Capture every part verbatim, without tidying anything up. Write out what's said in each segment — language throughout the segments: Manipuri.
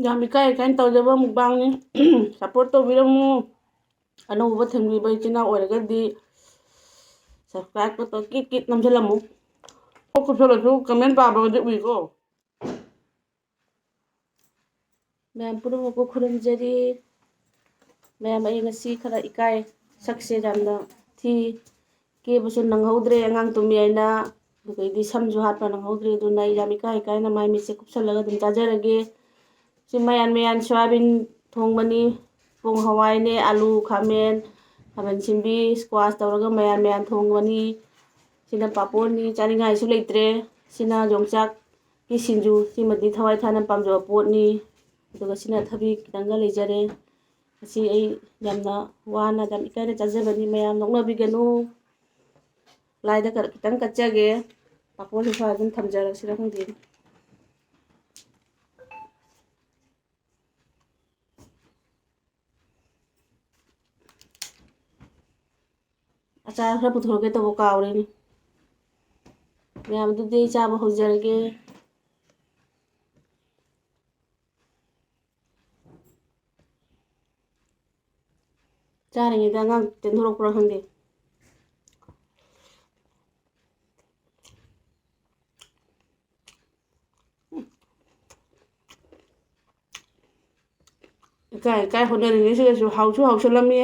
ꯌꯥꯝ ꯏꯀꯥꯏ ꯏꯀꯥꯏꯅ ꯇꯧꯖꯕ ꯃꯨꯛꯕꯥꯡꯅꯤ꯫ ꯁꯞꯄꯣꯔꯠ ꯇꯧꯕꯤꯔꯝꯃꯨ꯫ ꯑꯅꯧꯕ ꯊꯦꯡꯕꯤꯕ ꯏꯆꯤꯟ ꯏꯅꯥꯎ ꯑꯣꯏꯔꯒꯗꯤ ꯁꯕꯁꯀ꯭ꯔꯥꯏꯕꯀ ꯇꯧ ꯀꯤꯠ ꯀꯤꯠ ꯅꯝꯁꯤꯜꯂꯝꯃꯨ꯫ ꯀꯣꯛ ꯀꯨꯞꯁꯜꯂꯁꯨ ꯀꯃꯦꯟ ꯄꯥꯕꯒꯗꯤ ꯎꯏꯀꯣ꯫ ꯃꯌꯥꯝ ꯄꯨꯝꯅꯃꯛꯄꯨ ꯈꯨꯔꯨꯝꯖꯔꯤ꯫ ꯃꯌꯥꯝ, ꯑꯩ ꯉꯁꯤ ꯈꯔ ꯏꯀꯥꯏ, ꯁꯛꯁꯦ ꯌꯥꯝꯅ ꯊꯤ, ꯀꯦꯕꯁꯨ ꯅꯪꯍꯧꯗ꯭ꯔꯦ ꯑꯉꯥꯡ ꯇꯨꯝꯃꯤ ꯍꯥꯏꯅ, ꯑꯗꯨꯗꯩꯗꯤ ꯁꯝꯁꯨ ꯍꯥꯠꯄ ꯅꯪꯍꯧꯗ꯭ꯔꯦ, ꯑꯗꯨꯅ ꯑꯩ ꯌꯥꯝ ꯏꯀꯥꯏ ꯏꯀꯥꯏꯅ ꯃꯥꯏ ꯃꯤꯠꯁꯦ ꯀꯨꯞꯁꯜꯂꯒ ꯑꯗꯨꯝ ꯆꯥꯖꯔꯒꯦ꯫ ꯁꯤ ꯃꯌꯥꯟ ꯃꯌꯥꯟ ꯁꯣꯌꯥꯕꯤꯟ ꯊꯣꯡꯕꯅꯤ, ꯄꯣꯡ ꯍꯋꯥꯏꯅꯦ, ꯑꯂꯨ, ꯈꯥꯃꯦꯟ, ꯈꯥꯃꯦꯟ ꯁꯤꯟꯕꯤ, ꯁ꯭ꯀ꯭ꯋꯥꯁ ꯇꯧꯔꯒ ꯃꯌꯥꯟ ꯃꯌꯥꯟ ꯊꯣꯡꯕꯅꯤ꯫ ꯁꯤꯅ ꯄꯥꯄꯣꯔꯅꯤ, ꯆꯥꯅꯤꯡꯉꯥꯏꯁꯨ ꯂꯩꯇ꯭ꯔꯦ꯫ ꯁꯤꯅ ꯌꯣꯡꯆꯥꯛꯀꯤ ꯁꯤꯡꯖꯨ, ꯁꯤꯃꯗꯤ ꯊꯋꯥꯏ ꯊꯥꯅ ꯄꯥꯝꯖꯕ ꯄꯣꯠꯅꯤ꯫ ꯑꯗꯨꯒ ꯁꯤꯅ ꯊꯕꯤ ꯈꯤꯇꯪꯒ ꯂꯩꯖꯔꯦ꯫ ꯉꯁꯤ ꯑꯩ ꯌꯥꯝꯅ ꯋꯥꯅ, ꯌꯥꯝ ꯏꯀꯥꯏꯅ ꯆꯥꯖꯕꯅꯤ꯫ ꯃꯌꯥꯝ ꯅꯣꯛꯅꯕꯤꯒꯅꯨ꯫ ꯂꯥꯏꯗ ꯈꯔ ꯈꯤꯇꯪ ꯀꯠꯆꯒꯦ꯫ ꯄꯥꯐꯣꯔꯁꯨ ꯈꯔ ꯑꯗꯨꯝ ꯊꯝꯖꯔꯁꯤꯔ ꯈꯪꯗꯦ꯫ ꯑꯆꯥꯔ ꯈꯔ ꯄꯨꯊꯣꯔꯛꯀꯦ ꯇꯧꯕ ꯀꯥꯎꯔꯦꯅꯦ꯫ ꯃꯌꯥꯝ, ꯑꯗꯨꯗꯤ ꯑꯩ ꯆꯥꯕ ꯍꯧꯖꯔꯒꯦ꯫ ꯆꯥꯔꯤꯉꯩꯗ ꯑꯉꯥꯡ ꯆꯦꯟꯊꯣꯔꯛꯄ꯭ꯔꯥ ꯈꯪꯗꯦ꯫ ꯏꯀꯥꯏ ꯏꯀꯥꯏ ꯍꯣꯠꯅꯔꯤꯉꯩꯁꯤꯗꯁꯨ ꯍꯥꯎꯁꯨ ꯍꯥꯎꯁꯜꯂꯝꯃꯤ꯫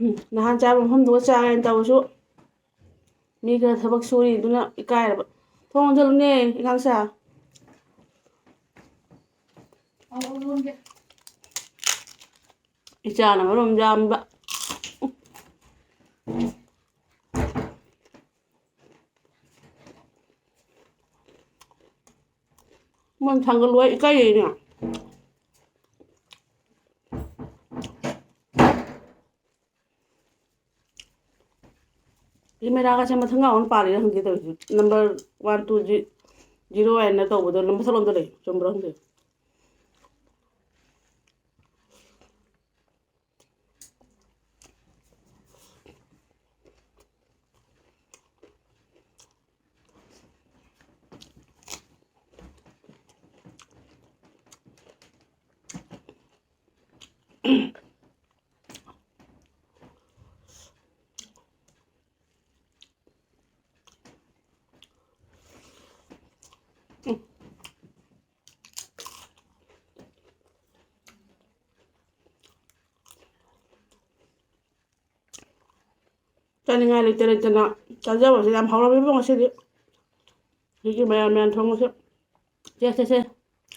ꯎꯝ, ꯅꯍꯥꯟ ꯆꯥꯕ ꯃꯐꯝꯗꯨꯒ ꯆꯥꯒꯦꯅ ꯇꯧꯔꯁꯨ ꯃꯤ ꯈꯔ ꯊꯕꯛ ꯁꯨꯔꯤ, ꯑꯗꯨꯅ ꯏꯀꯥꯏꯔꯕ꯫ ꯊꯣꯡ ꯂꯣꯟꯁꯤꯜꯂꯨꯅꯦ, ꯏꯟꯁꯥꯡꯁꯥ꯫ ꯏꯆꯥꯅ ꯃꯔꯣꯝ ꯌꯥꯝꯕ꯫ ꯃꯣꯏ ꯊꯥꯡꯒꯠꯂꯨ ꯍꯥꯏ ꯏꯀꯥꯏꯖꯩꯅꯦ꯫ ꯀꯦꯃꯦꯔꯥꯒꯁꯦ ꯃꯊꯪ ꯃꯅꯥꯎ ꯑꯃ ꯄꯥꯜꯂꯤꯔ ꯈꯪꯗꯦ ꯇꯧꯔꯤꯁꯦ꯫ Number one, two, G-, zero ꯍꯥꯏꯅ ꯇꯧꯕꯗꯣ ꯃꯊꯛꯂꯣꯝꯗ ꯂꯩ꯫ ꯆꯨꯝꯕ꯭ꯔꯥ ꯈꯪꯗꯦ꯫ ꯆꯥꯅꯤꯡꯉꯥꯏ ꯂꯩꯇ ꯂꯩꯇꯅ ꯆꯥꯖꯕꯁꯦ ꯌꯥꯝ ꯍꯥꯎꯔꯝꯃꯤꯕꯣ ꯉꯁꯤꯗꯤ꯫ ꯁꯤꯒꯤ ꯃꯌꯥꯟ ꯃꯌꯥꯟ ꯊꯣꯡꯕꯁꯦ꯫ ꯁꯦ, ꯁꯦ, ꯁꯦ꯫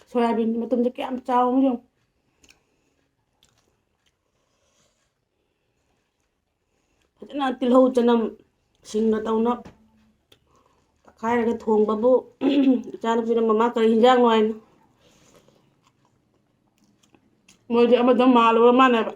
ꯁꯣꯌꯥꯕꯤꯟꯒꯤ ꯃꯇꯨꯝꯁꯦ ꯀꯌꯥꯝ ꯆꯥꯎꯕꯅꯣ ꯌꯦꯡꯉꯨ꯫ ꯐꯖꯅ ꯇꯤꯜꯍꯧ, ꯆꯅꯝ, ꯁꯤꯡꯒ ꯇꯧꯅ ꯇꯛꯈꯥꯏꯔꯒ ꯊꯣꯡꯕꯕꯨ ꯏꯆꯥꯅꯨꯄꯤꯅ, "ꯃꯃꯥ, ꯀꯔꯤ ꯍꯤꯟꯖꯥꯡꯅꯣ?" ꯍꯥꯏꯅ꯫ ꯃꯣꯏꯗꯤ ꯑꯃꯗ ꯃꯥꯜꯂꯨꯔ ꯃꯥꯜꯂꯦꯕ꯫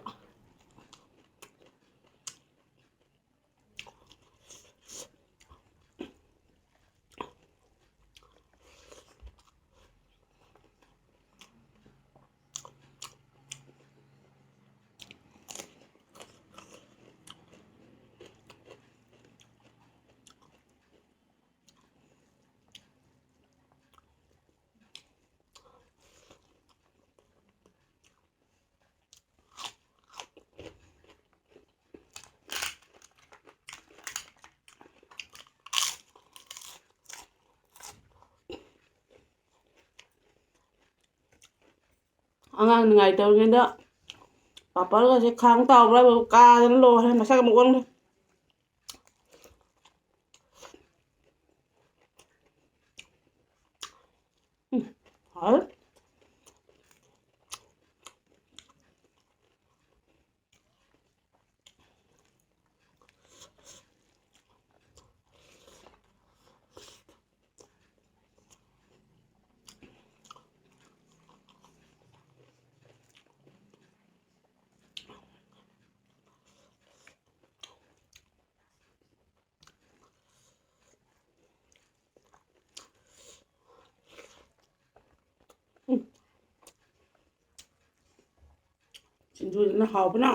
ꯑꯉꯥꯡ ꯅꯤꯡꯉꯥꯏ ꯇꯧꯔꯤꯉꯩꯗ ꯄꯥꯄꯔꯒꯁꯦ ꯈꯥꯡ ꯇꯥꯎꯕ꯭ꯔꯥ ꯍꯥꯏꯕꯕꯨ ꯀꯥꯗꯅ ꯂꯣꯏꯔꯦ, ꯃꯁꯛ ꯑꯃ ꯑꯣꯟꯈ꯭ꯔꯦ꯫ ꯎꯝ, ꯍꯥꯎꯋꯦ꯫ ꯎꯝ꯫ ꯁꯤꯡꯖꯨꯁꯤꯅ ꯍꯥꯎꯕꯅ꯫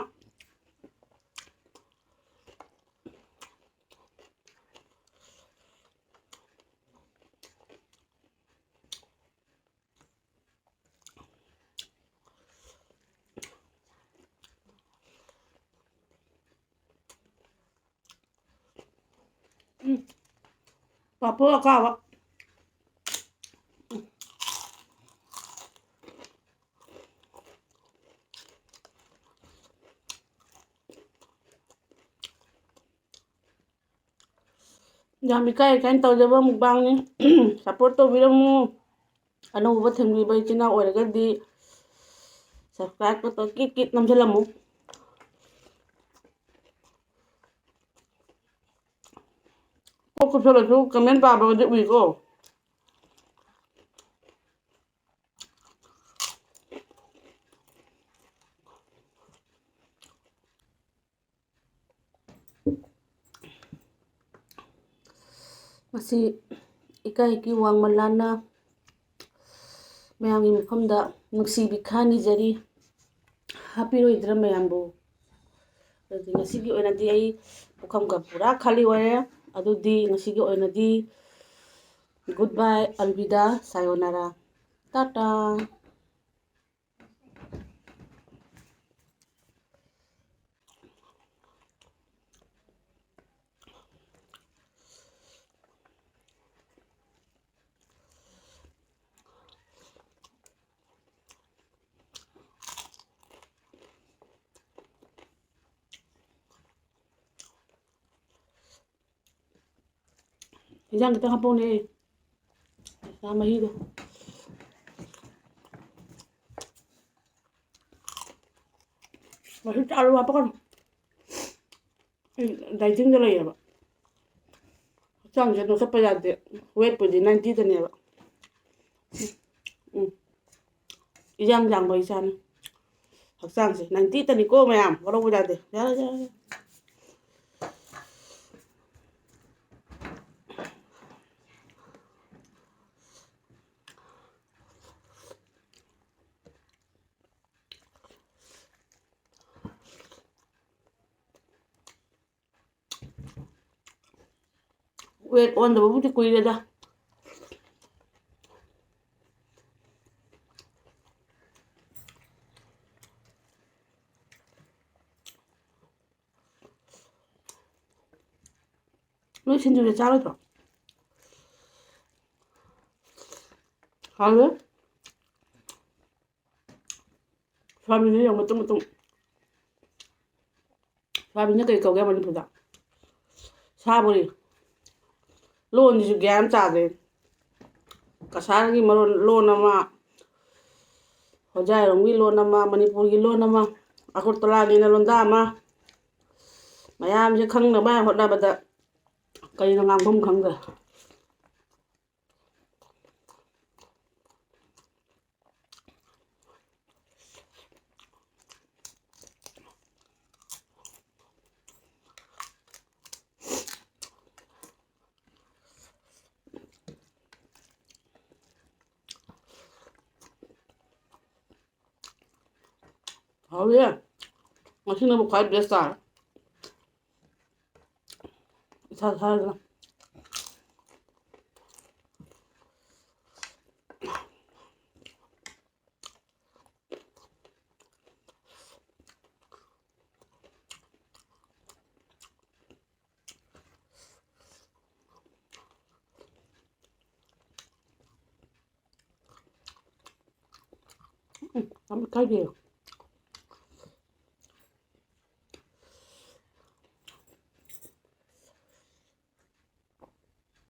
ꯄꯥꯐꯣꯔ ꯑꯀꯥꯕ꯫ ꯌꯥꯝ ꯏꯀꯥꯏ ꯏꯀꯥꯏꯅ ꯇꯧꯖꯕ ꯃꯨꯛꯕꯥꯡꯅꯤ꯫ ꯁꯞꯄꯣꯔꯠ ꯇꯧꯕꯤꯔꯝꯃꯨ꯫ ꯑꯅꯧꯕ ꯊꯦꯡꯕꯤꯕ ꯏꯆꯤꯟ ꯏꯅꯥꯎ ꯑꯣꯏꯔꯒꯗꯤ ꯁꯕꯁꯀ꯭ꯔꯥꯏꯕꯀ ꯇꯧ ꯀꯤꯠ ꯀꯤꯠ ꯅꯝꯁꯤꯜꯂꯝꯃꯨ꯫ ꯀꯣꯛ ꯀꯨꯞꯁꯜꯂꯁꯨ ꯀꯃꯦꯟ ꯄꯥꯕꯒꯗꯤ ꯎꯏꯀꯣ꯫ ꯃꯁꯤ ꯏꯀꯥꯏ ꯏꯀꯤ ꯋꯥꯡꯃ ꯂꯥꯟꯅ ꯃꯌꯥꯝꯒꯤ ꯃꯐꯝꯗ ꯅꯨꯡꯁꯤꯕꯤ ꯈꯔ ꯅꯤꯖꯔꯤ꯫ ꯍꯥꯞꯄꯤꯔꯣꯏꯗ꯭ꯔꯥ ꯃꯌꯥꯝꯕꯨ? ꯑꯗꯨꯗꯤ ꯉꯁꯤꯒꯤ ꯑꯣꯏꯅꯗꯤ ꯑꯩ ꯄꯨꯈꯝꯒ ꯄꯨꯔꯥ ꯈꯥꯂꯤ ꯑꯣꯏꯔꯦ꯫ ꯑꯗꯨꯗꯤ ꯉꯁꯤꯒꯤ ꯑꯣꯏꯅꯗꯤ goodbye, ꯑꯜꯕꯤꯗꯥ, ꯁꯥꯌꯣꯅꯥꯔꯥ, ꯇꯥꯇꯥ꯫ ꯏꯟꯖꯥꯡ ꯈꯤꯇꯪ ꯍꯥꯞꯄꯛꯎꯅꯦ꯫ ꯉꯥ ꯃꯍꯤꯗꯣ꯫ ꯃꯍꯤ ꯆꯥꯔꯨ ꯍꯥꯞꯄꯛꯀꯅꯨ꯫ ꯑꯩ ꯗꯥꯏꯇꯤꯡꯗ ꯂꯩꯌꯦꯕ꯫ ꯍꯛꯆꯥꯡꯁꯦ ꯅꯣꯏꯈꯠꯄ ꯌꯥꯗꯦ꯫ ꯋꯦꯠꯄꯨꯗꯤ ꯅꯥꯏꯟꯇꯤꯗꯅꯦꯕ꯫ ꯎꯝ꯫ ꯏꯌꯥꯡ ꯌꯥꯡꯕ ꯏꯁꯥꯅꯤ꯫ ꯍꯛꯆꯥꯡꯁꯦ ꯅꯥꯏꯟꯇꯤꯗꯅꯤꯀꯣ ꯃꯌꯥꯝ꯫ ꯋꯥꯔꯧꯕ ꯌꯥꯗꯦ꯫ ꯌꯥꯔꯦ, ꯌꯥꯔꯦ, ꯌꯥꯔꯦ꯫ ꯋꯦꯠ ꯑꯣꯟꯗꯕꯕꯨꯗꯤ ꯀꯨꯏꯔꯦꯗ꯫ ꯅꯣꯏ ꯁꯤꯡꯖꯨꯁꯦ ꯆꯥꯔꯣꯏꯗ꯭ꯔꯣ? ꯈꯪꯗꯦ꯫ ꯁꯣꯌꯥꯕꯤꯟꯁꯦ ꯌꯦꯡꯉꯨ, ꯃꯇꯨꯝ ꯃꯇꯨꯝ꯫ ꯁꯣꯌꯥꯕꯤꯟꯁꯦ ꯀꯔꯤ ꯀꯧꯒꯦ ꯃꯅꯤꯄꯨꯔꯗ? ꯁꯥ ꯕꯣꯔꯤ꯫ ꯂꯣꯟꯁꯤꯁꯨ ꯒ꯭ꯌꯥꯟ ꯑꯃ ꯇꯥꯗꯦ꯫ ꯀꯁꯥꯔꯒꯤ ꯃꯔꯣꯟ, ꯂꯣꯟ ꯑꯃ, ꯍꯣꯖꯥꯏꯔꯣꯝꯒꯤ ꯂꯣꯟ ꯑꯃ, ꯃꯅꯤꯄꯨꯔꯒꯤ ꯂꯣꯟ ꯑꯃ, ꯑꯒꯔꯇꯂꯥꯒꯤꯅ ꯂꯣꯟꯗꯥ ꯑꯃ꯫ ꯃꯌꯥꯝꯁꯦ ꯈꯪꯅꯕ ꯍꯣꯠꯅꯕꯗ ꯀꯔꯤꯅꯣ ꯉꯥꯡꯐꯝ ꯈꯪꯗ꯭ꯔꯦ꯫ ꯍꯥꯎꯋꯦ꯫ ꯉꯁꯤꯅꯕꯨ ꯈ꯭ꯋꯥꯏ best ꯇꯥꯔꯦ꯫ ꯏꯁꯥ ꯏꯁꯥꯁꯤꯅ꯫ ꯎꯝ, ꯌꯥꯝ ꯏꯀꯥꯏꯗꯦ꯫